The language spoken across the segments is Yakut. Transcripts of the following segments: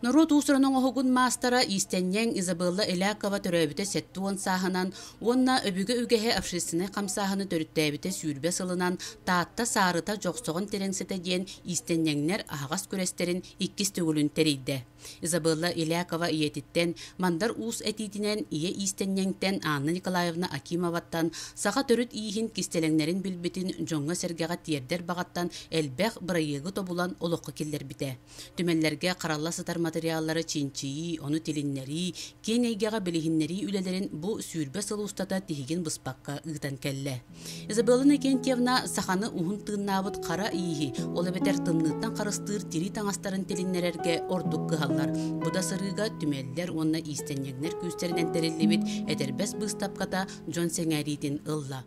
Норуот уус-уран оҥоһугун маастара, иистэнньэҥ Изабелла Элякова төрөөбүтэ 70 сааһынан уонна Өбүгэ үгэһэ общественнай хамсааһыны төрүттээбитэ 20 сылынан Таатта саарыта Дьохсоҕон тирэҥсэтэ диэн иистэнньэҥнэр аһаҕас күрэстэрин иккис төгүлүн тэрийдэ. Изабелла Элякова ийэтиттэн Мандар Уус этиитинэн ийэ иистэнньэҥтэн Анна Николаевна Акимоваттан саха төрүт ииһин кистэлэҥнэрин билбитин дьоҥҥо-сэргэҕэ тиэрдэр баҕаттан элбэх бырайыагы тобулан олоххо киллэрбитэ. Түмэллэргэ харалла сытар материаллары чинчийии, ону тилиннэрии, киэҥ эйгэҕэ билиһиннэрии үлэлэрин бу 20 сыл устата тиһигин быспакка ыытан кэллэ. Изабелла Иннокентьевна саханы уһун тыыннаабыт хара ииһи, ол эбэтэр тымныыттан харыстыыр тирии таҥастарын тилиннэрэргэ ордук кыһаллар. Бу да сырыыга түмэллэр уонна иистэнньэҥнэр күүстэринэн тэриллибит этэрбэс быыстапката дьон сэҥээриитин ылла.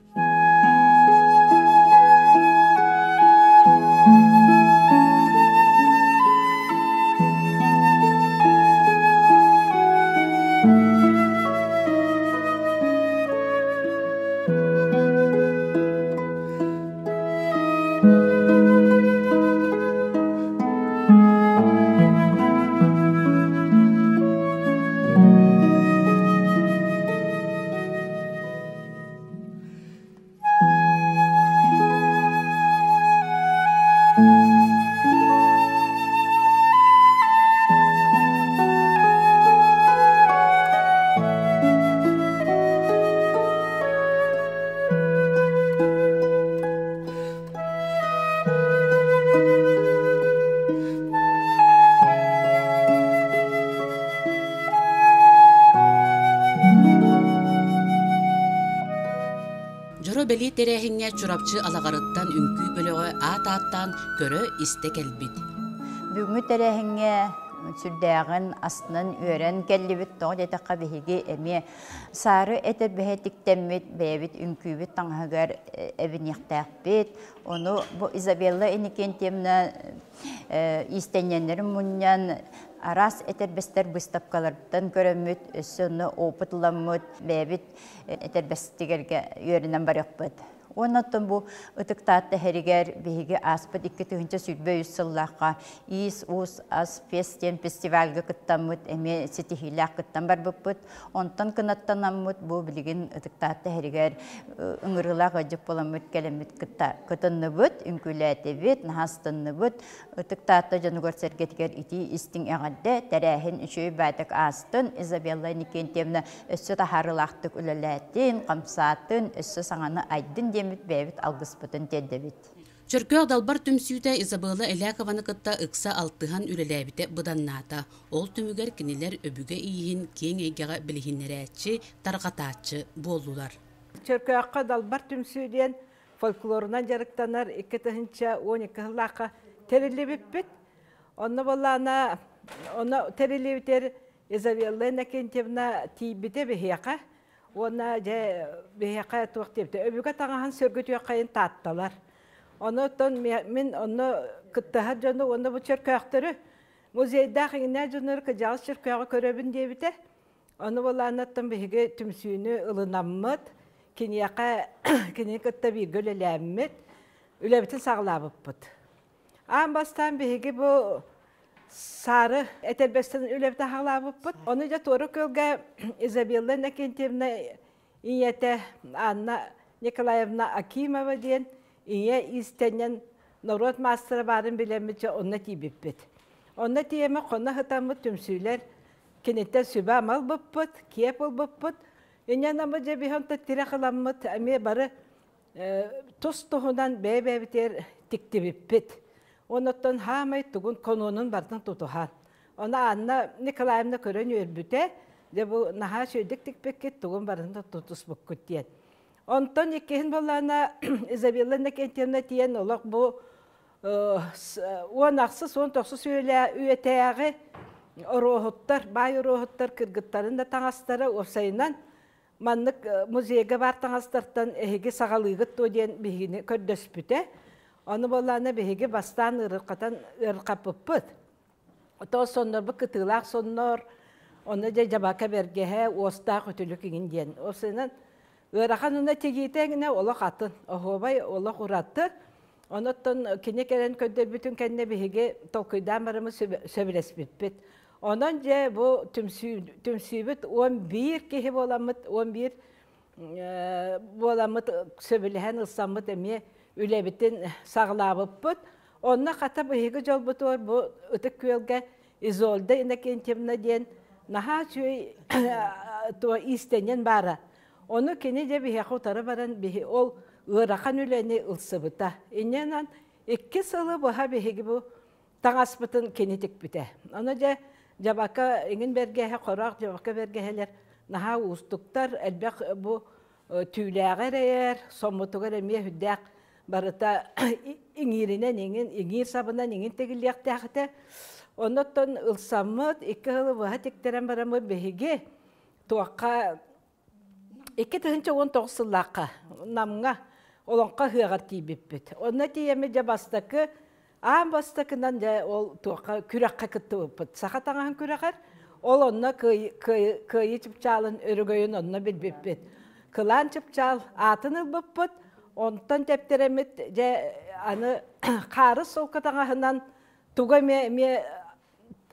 Дьоро бэлиэ тэрээһиҥҥэ Чурапчы Алаҕарыттан үҥкүү бөлөҕө аат ааттаан көрө-истэ кэлбит. Бүгүҥҥү тэрээһиҥҥэ сүрдээҕин астынан үөрэн кэллибит. Тоҕо диэтэххэ биһиги эмиэ саары этэрбэһэ тиктэммит бэйэбит үҥкүүбүт таҥаһыгар эбиниэхтээхпит. Ону бу Изабелла Иннокентьевна иистэнньэннэрин мунньан араас этэрбэстэр быыстапкаларыттан көрөммүт, өссө онно опыт ыламмыт, бэйэбит этэрбэстигэргэ үөрэнэн барыахпыт. Уонна оттон бу Ытык Таатта иһэригэр биһиги ааспыт 2023 сыллаахха Иис-уус ас фест диэн фестивальга кыттаммыт, эмиэ ситиһиилээх кыттан барбыппыт. Онтон кынаттанаммыт бу билигин Ытык Таатта иһэригэр ыҥырыылаах ыалдьыт буоламмыт кэлэммит кытта кытынныбыт, үҥкүүлээтибит, наһаа астынныбыт. Ытык Таатта дьонугар-сэргэтигэр итии истиҥ эҕэрдэ, тэрээһин үчүгэй баайтык аастын, Изабелла Иннокентьевна өссө таһаарыылаахтык үлэлээтин, хамсаатын, өссө саҥаны айдын диэммит бэйэбит алгыспытын тиэрдэбит. Чөркөөх далбар түмсүүтэ Изабелла Элякованы кытта ыкса алтыһан үлэлээбитэ быданнаата. Ол түмүгэр кинилэр өбүгэ ииһин киэҥ эйгэҕэ билиһиннэрээччи, тарҕатааччы буоллулар. Чөркөөххө далбар түмсүү диэн фольклорунан дьарыктанар 2012 сыллаахха тэриллибиппит. Онно буоллаана, онно тэриллибитэр Изабелла Иннокентьевна тиийбитэ биһиэхэ уонна дьэ биһиэхэ туох диэбитэ өбүгэ таҥаһын сөргүтүөххэйин таатталар. Онон мин онно кыттыһар дьону уонна бу чөркөөхтөрү музейдаах иҥнээ дьоннору кыдьаҕас чөркөөҕү көрөбүн диэбитэ. Ону буолааннаттан биһиги түмсүүнү ылынаммыт, киниэхэ кинини кытта бииргэ үлэлээммит, үлэбитин саҕалаабыппыт. Аан бастаан биһиги бу саары этэрбэстэн үлэбитин саҕалаабыппыт. Ону дьэ Туора Күөлгэ Изабелла Иннокентьевна ийэтэ Анна Николаевна Акимова диэн ийэ иистэнньэн норуот маастара баарын билэммит дьэ онно тиийбиппит. Онно тиийэммит хоно сытаммыт түмсүүлэр киниттэн сүбэ-ама ылбыппыт, киэп ылбыппыт. Инньэ дьэ биһи онтон тирэх ыламмыт эмиэ бары тус-туһунан бэйэ-бэйэбитигэр тиктибиппит. Оннуттан хаамай тугун конуонун барытын тутуһан. Ону Анна Николаевна көрөн үөрбүтэ, дьэ бу наһаа үчүгэйдик тикпиккит, тугун барытын тутуспуккут диэн. Онтон иккиһин буоллаҕына Изабелла Иннокентьевна тиийэн олох бу 10 19 үйэтээҕи оруоһуттар, баай оруоһуттар кыргыттарын да таҥастара уопсайынан маннык музейга баар таҥастартан эһиги саҕалыыгыт дуо диэн биһигини көрдөспүтэ. Ону буоллаҕына биһиги бастаан ыарырҕатан ыарырҕаппыппыт. Ото соннорбут кытыылаах соннор, онно дьэ дьабака бэргэһэ, уостаах үтүлүк иҥин диэн. Уопсайынан ыарахан уна тигиитэ иҥинэ олох атын, оһуобай олох ураты. Онуттан кини кэлэн көрдөрбүтүн кэннэ биһиги толкуйдаан бараммыт сөбүлэспиппит. Онон дьэ бу түмсүүбүт 11 киһи буоламмыт, 11 буоламмыт сөбүлэһэн ылсаммыт эмиэ үлэбитин саҕалаабыппыт. Онно хата биһиги дьолбутугар бу Ытык Күөлгэ Изольда Иннокентьевна диэн наһаа үчүгэй иистэнньэн баара. Ону кини дьэ биһиэхэ утары баран биһи ол ыарахан үлэни ылсыбыта. Инньэ 2 сылы быһа биһиги бу таҥаспытын кини тикпитэ. Ону дьэ дьабака иҥин бэргэһэ, хороох дьабака бэргэһэлэр наһаа уустуктар, элбэх бу түүлээҕи эрэйэр, соммутугар эмиэ үрдээх барыта иҥииринэн иҥин, иҥиир сабынан иҥин тигиллиэхтээх этэ. Оннуттан ылсаммыт, 2 сылы быһа тиктэрэн бараммыт биһиги туохха 2019 сыллаахха Намҥа Олоҥхо ыһыаҕар тиийбиппит. Онно тиийэммит дьэ бастакы аан бастакынан дьэ ол туохха күрэххэ кыттыбыппыт. Саха таҥаһын күрэҕэр ол онно кыайыы чыпчаалын өрөгөйүн онно билбиппит. Кылаан чыпчаал аатын ылбыппыт. Онтон тэптэрэммит дьэ аны хаарыс солко таҥаһынан туга эмиэ эмиэ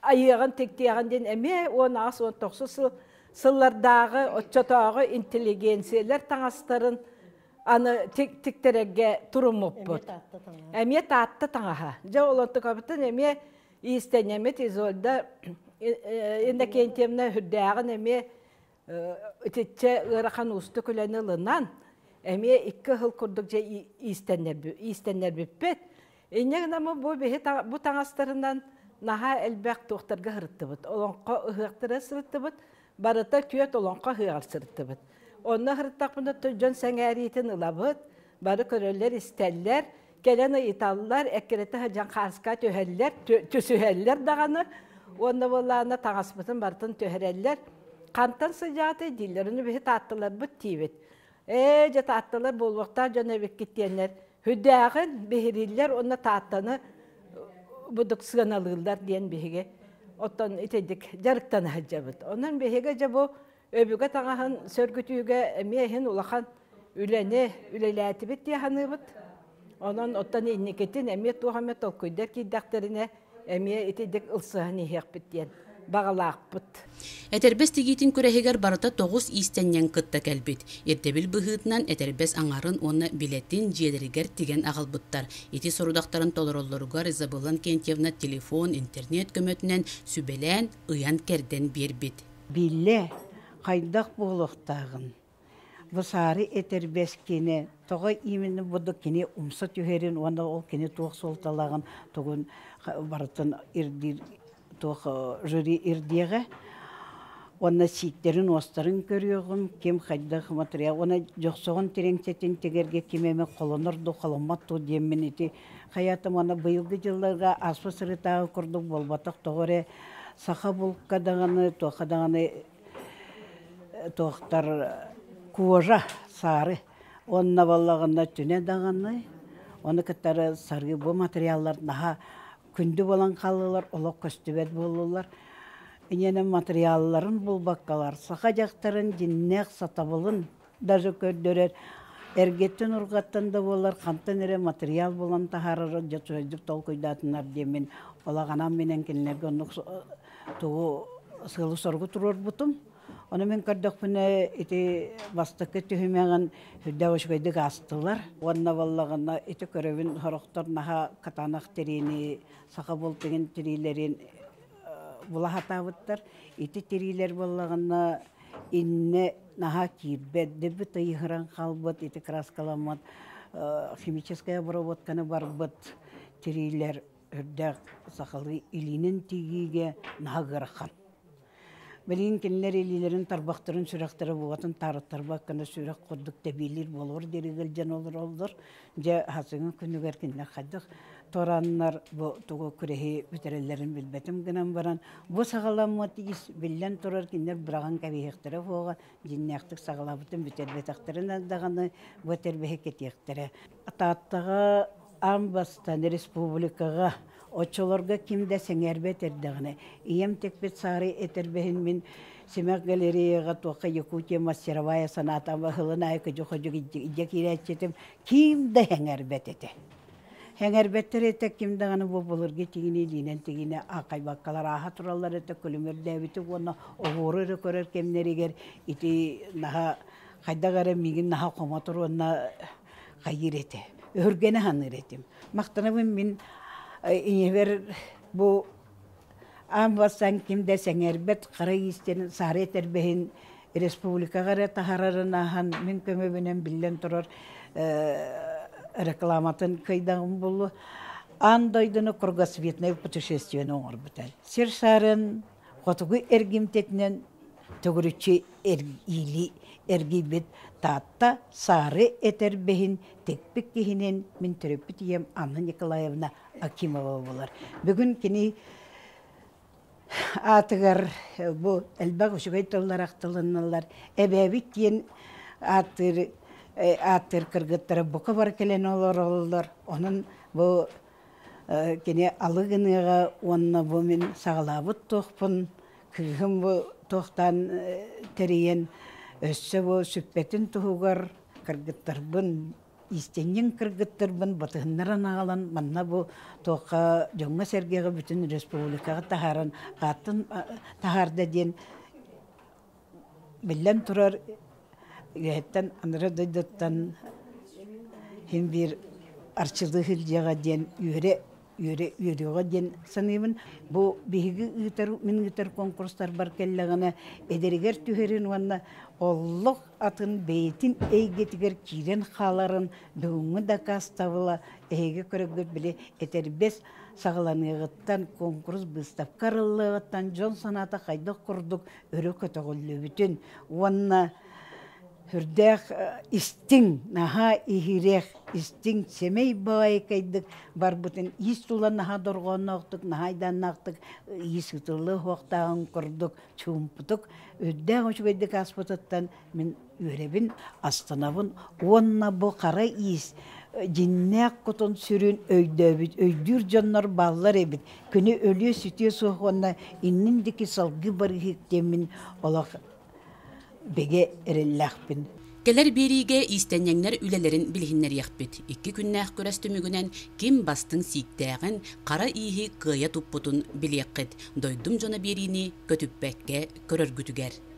айыаҕын тиктиэҕин диэн эмиэ 18-19 сыл сыллардааҕы оччотооҕу интеллигенциялар таҥастарын аны тиктэрэргэ туруммуппут. Эмиэ Таатта таҥаһа. Дьэ ол онтукабытын эмиэ иистэнньэммит Изольда Иннокентьевна үрдээҕин эмиэ итиччэ ыарахан уустук үлэни ылынан эмиэ 2 сыл курдук дьэ иистэннэрбиппит. Инньэ гынан бу биһи бу таҥастарынан наһаа элбэх туохтарга сырыттыбыт. Олоҥхо ыһыахтара сырыттыбыт. Барыта 4 олоҥхо ыһыаҕар сырыттыбыт. Онно сырыттахпына дьон сэҥээриитин ылабыт, бары көрөллөр, истэллэр, кэлэн ыйыталлар, эккирэтэ сылдьан хааска түһэллэр, түсүһэллэр даҕаны. Уонна буоллаҕына таҥаспытын барытын түһэрэллэр. Хантан сыдьаатый дииллэр, ону биһи таатталарбыт диибит. Ээ, дьэ таатталар буолуохтаах дьон эбиккит диэннэр Хүдээҕин биһирииллэр уонна Тааттаны будук сыаналыыллар диэн биһиги оттон итинник дьарыктана сылдьабыт. Онон биһиги дьэ бу өбүгэ таҥаһын сөргүтүүгэ эмиэ иһин улахан үлэни үлэлээтибит дии саныыбыт. Онон оттон инникитин эмиэ туох эмэ толкуйдар киирдэхтэринэ эмиэ итинник ылсыһан иһиэхпит диэн баҕалаахпыт. Этэрбэс тигиитин күрэһигэр барыта 9 иистэнньэҥ кытта кэлбит. Ирдэбил быһыытынан этэрбэс аҥарын уонна билэтин дьиэлэригэр тигэн аҕалбыттар. Ити сорудахтарын толороллоругар Изабелла Инкентьевна телефон, интернет көмөтүнэн сүбэлээн, ыйан-кэрдэн биэрбит. Биллэ, хайдах буолуохтааҕын Бу саары этэрбэс кини тоҕо именно буду кини умса түһэрин уонна ол кини туох суолталааҕын тугун барытын ирдиир туох жюри ирдиэҕэ уонна сииктэрин уостарын көрүөҕүм ким хайдах материал уонна дьохсоҕун тириҥсэтин тигэргэ ким эмэ холонор дуу холоммот дуу диэммин ити хайаатым уонна быйылгы дьылларга ааспыт сырытааҕы курдук буолбатах тоҕо эрэ саха булка даҕаны туохха даҕаны туохтар кожа саары уонна буоллаҕына түнэ даҕаны ону кытары сарыы бу материаллар наһаа күндү буолан хааллылар олох көстүбэт буоллулар инньэнэн материалларын булбаккалар саха дьахтарын дьиннээх сатабылын даже көрдөрөр эргиттэн урҕаттан да буоллар хантан эрэ материал булан таһаарар дьэ үчүгэйдик толкуйдаатыннар диэммин олаҕанан минэн кинилэргэ оннук тугу сыалы-соругу туруорбутум. Ону мин көрдөхпүнэ ити бастакы түһүмэҕин сүрдээх үчүгэйдик аастылар. Уонна буоллаҕына ити көрөбүн сорохтор наһаа катанах тириини, саха бултугун тириилэрин була сатаабыттар. Ити тириилэр буоллаҕына иннэ наһаа киирбэт, дөбү тыйыһыран хаалбыт, ити краскаламмыт химическай обработканы барбыт тириилэр үрдээх сахалыы илиинэн тигиигэ наһаа ыарахан. Билигин кинилэр илиилэрин тарбахтарын сүрэхтэрэ буолатын таарыттарбат гына сүрэх курдук тэбиилиир буолуор диэри ыалдьан олороллор. Дьэ, хасыҥы күнүгэр кинилэр хайдах тураннар бу тугу күрэһи бүтэрэллэрин билбэтим гынан баран, бу саҕаламмыт ис биллэн турар кинилэр быраҕан кэбиһиэхтэрэ суоҕа, дьиннээхтик саҕалаабытын бүтэрбэтэхтэринэ даҕаны бу тэрбэһи кэтиэхтэрэ. Тааттаҕа аан бастаан республикаҕа оччолорго ким да сэҥээрбэт эрдэҕинэ ийэм тикпит саары этэрбэһин мин Симэх галереяҕа туохха Якутия мастеровая санаатам баһылын аайы кыдьы-ходьук илдьэ киирээччитим ким да сэҥээрбэт этэ. Сэҥээрбэттэр этэ, ким даҕаны бу былыргы тигини илиинэн тигини аахайбаккалар ааһа тураллар этэ, күлүмүрдээбити уонна оһуору эрэ көрөр кэмнэригэр ити наһаа хайдах эрэ миигин наһаа хомотор уонна хайыыр этэ. Өһүргэнэ саныыр этим. Махтанабын мин ийэбэр бу аан бастаан ким да сэҥээрбэт хара иистэн саары этэрбэһин республикаҕа эрэ таһаарарын ааһан мин көмөбүнэн биллэн турар рекламатын кыайдаҕым буолуо. Аан дойдуну кругосветное путешествиены оҥорбута. Сир саарын хотугу эргимтэтинэн төгүрүччү иилии эргийбит Таатта саары этэрбэһин тикпит киһинэн мин төрөппүт ийэм Анна Николаевна Акимова буолар. Бүгүн кини аатыгар бу элбэх үчүгэй тыллар ахтылынналлар. Эбээбит диэн ааттыыр ааттыыр кыргыттара бука бары кэлэн олороллор. Онон бу кини алы гыныаҕа уонна бу мин саҕалаабыт туохпун кыыһым бу туохтаан тэрийэн өссө бу сүппэтин туһугар кыргыттарбын иистэнньэҥ кыргыттарбын батыһыннаран аҕалан манна бу туохха дьоҥҥо-сэргэҕэ бүтүн республикаҕа таһааран ааттын таһаарда диэн биллэн турар үөһэттэн анараа дойдуттан син биир арчылыы сылдьыаҕа диэн үөрэ үөрэ үөрүөҕэ диэн саныыбын. Бу биһиги ыытар, мин ыытар конкурстарбар кэллэҕинэ эдэригэр түһэрин уонна олох атын бэйэтин эйгэтигэр киирэн хааларын бүгүҥҥү дакаастабыла эһиги көрөргүт били этэрбэс саҕаланыаҕыттан конкурс быыстапка арыллыаҕыттан дьон санаата хайдах курдук өрө көтөҕүллүбүтүн уонна Сүрдээх истиҥ, наһаа иһирэх, истиҥ, сэмэй баайкайдык барбытын иис тула наһаа дорҕоонноохтук, наһаа айдааннаахтык иис ытыллыа суохтааҕын курдук чуумпутук, үрдээх үчүгэйдик ааспытыттан мин үөрэбин, астынабын уонна бу хара иис дьиннээх кутун сүрүн өйдөөбүт, өйдүүр дьоннор бааллар эбит. Күнү өлүө-сүтүө суох уонна иннин диэки салгыы барыһык диэммин олох бигэ эрэллээхпин. Кэлэр биэриигэ иистэнньэҥнэр үлэлэрин билиһиннэриэхпит. Икки күннээх күрэс түмүгүнэн ким бастыҥ сииктээҕин, хара ииһи кыайа туппутун билиэххит. Дойдум дьоно биэриини көтүппэккэ көрөргүтүгэр.